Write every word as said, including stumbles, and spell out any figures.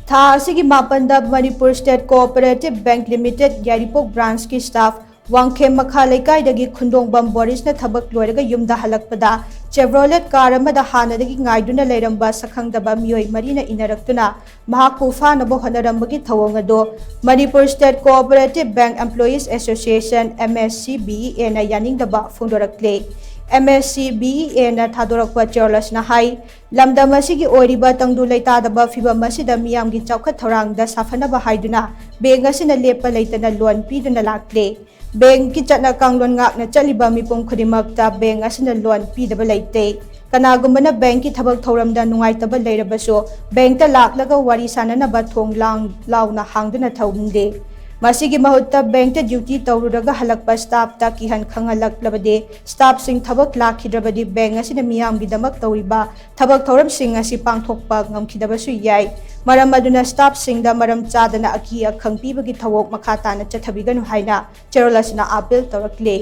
ꯊꯥ ꯑꯁꯤꯒꯤ ꯃꯥꯄꯟꯗ Manipur state cooperative bank limited Yairipok ꯕ꯭ꯔꯥꯟꯁꯀꯤ ꯁ꯭ꯇꯥꯐ ꯋꯥꯡꯈꯦꯝ ꯃꯈꯥ ꯂꯩꯀꯥꯏꯗꯒꯤ ꯈꯨꯟꯗꯣꯡꯕꯝ ꯕꯣꯔꯤꯁꯅ ꯊꯕꯛ ꯂꯣꯏꯔꯒ ꯌꯨꯝꯗ ꯍꯜꯂꯛꯄꯗ ꯆꯦꯚ꯭ꯔꯣꯂꯦꯠ ꯀꯥꯔ ꯑꯃꯗ ꯍꯥꯟꯅꯗꯒꯤ ꯉꯥꯏꯗꯨꯅ ꯂꯩꯔꯝꯕ ꯁꯛꯈꯪꯗꯕ ꯃꯤꯑꯣꯏ ꯃꯔꯤꯅ ꯏꯟꯅꯔꯛꯇꯨꯅ ꯃꯍꯥꯛꯄꯨ ꯐꯥꯅꯕ ꯍꯣꯠꯅꯔꯝꯕꯒꯤ ꯊꯧꯑꯣꯡ ꯑꯗꯨ Manipur state cooperative bank employees association, M S C B E A, ꯅ ꯌꯥꯅꯤꯡꯗꯕ ꯐꯣꯡꯗꯣꯔꯛꯂꯦ꯫ M S C B E A ꯅ ꯊꯥꯗꯣꯔꯛꯄ ꯆꯦꯔꯣꯜ ꯑꯁꯤꯅ ꯍꯥꯏ, ꯂꯝꯗꯝ ꯑꯁꯤꯒꯤ ꯑꯣꯏꯔꯤꯕ ꯇꯪꯗꯨ ꯂꯩꯇꯥꯗꯕ ꯐꯤꯚꯝ ꯑꯁꯤꯗ ꯃꯤꯌꯥꯝꯒꯤ ꯆꯥꯎꯈꯠ ꯊꯧꯔꯥꯡꯗ ꯁꯥꯐꯅꯕ ꯍꯥꯏꯗꯨꯅ ꯕꯦꯡꯛ ꯑꯁꯤꯅ ꯂꯦꯞꯄ ꯂꯩꯇꯅ ꯂꯣꯟ ꯄꯤꯗꯨꯅ ꯂꯥꯛꯂꯦ꯫ ꯕꯦꯡꯛꯀꯤ ꯆꯠꯅ ꯀꯥꯡꯂꯣꯟ ꯉꯥꯛꯅ ꯆꯠꯂꯤꯕ ꯃꯤꯄꯨꯝ ꯈꯨꯗꯤꯡꯃꯛꯇ ꯕꯦꯡꯛ ꯑꯁꯤꯅ ꯂꯣꯟ ꯄꯤꯗꯕ ꯂꯩꯇꯦ꯫ ꯀꯅꯥꯒꯨꯝꯕꯅ ꯕꯦꯡꯛꯀꯤ ꯊꯕꯛ ꯊꯧꯔꯝꯗ ꯅꯨꯡꯉꯥꯏꯇꯕ ꯂꯩꯔꯕꯁꯨ ꯕꯦꯡꯛꯇ ꯂꯥꯛꯂꯒ ꯋꯥꯔꯤ ꯁꯥꯅꯅꯕ ꯊꯣꯡ ꯂꯥꯡ ꯂꯥꯎꯅ ꯍꯥꯡꯗꯨꯅ ꯊꯝꯗꯦ꯫ ꯃꯁꯤꯒꯤ ꯃꯍꯨꯠꯇ ꯕꯦꯡꯛꯇ ꯗ꯭ꯌꯨꯇꯤ ꯇꯧꯔꯨꯔꯒ ꯍꯜꯂꯛꯄ ꯁ꯭ꯇꯥꯐꯇ ꯀꯤꯍꯟ ꯈꯪꯍꯜꯂꯛꯂꯕꯗꯤ ꯁ꯭ꯇꯥꯐꯁꯤꯡ ꯊꯕꯛ ꯂꯥꯛꯈꯤꯗ꯭ꯔꯕꯗꯤ ꯕꯦꯡꯛ ꯑꯁꯤꯅ ꯃꯤꯌꯥꯝꯒꯤꯗꯃꯛ ꯇꯧꯔꯤꯕ ꯊꯕꯛ ꯊꯧꯔꯝꯁꯤꯡ ꯑꯁꯤ ꯄꯥꯡꯊꯣꯛꯄ ꯉꯝꯈꯤꯗꯕꯁꯨ ꯌꯥꯏ꯫ ꯃꯔꯝ ꯑꯗꯨꯅ ꯁ꯭ꯇꯥꯐꯁꯤꯡꯗ ꯃꯔꯝ ꯆꯥꯗꯅ ꯑꯀꯤ ꯑꯈꯪ ꯄꯤꯕꯒꯤ ꯊꯧꯑꯣꯡ ꯃꯈꯥ ꯇꯥꯅ ꯆꯠꯊꯕꯤꯒꯅꯨ ꯍꯥꯏꯅ ꯆꯦꯔꯣꯜ ꯑꯁꯤꯅ ꯑꯥꯄꯤꯜ ꯇꯧꯔꯛꯂꯤ꯫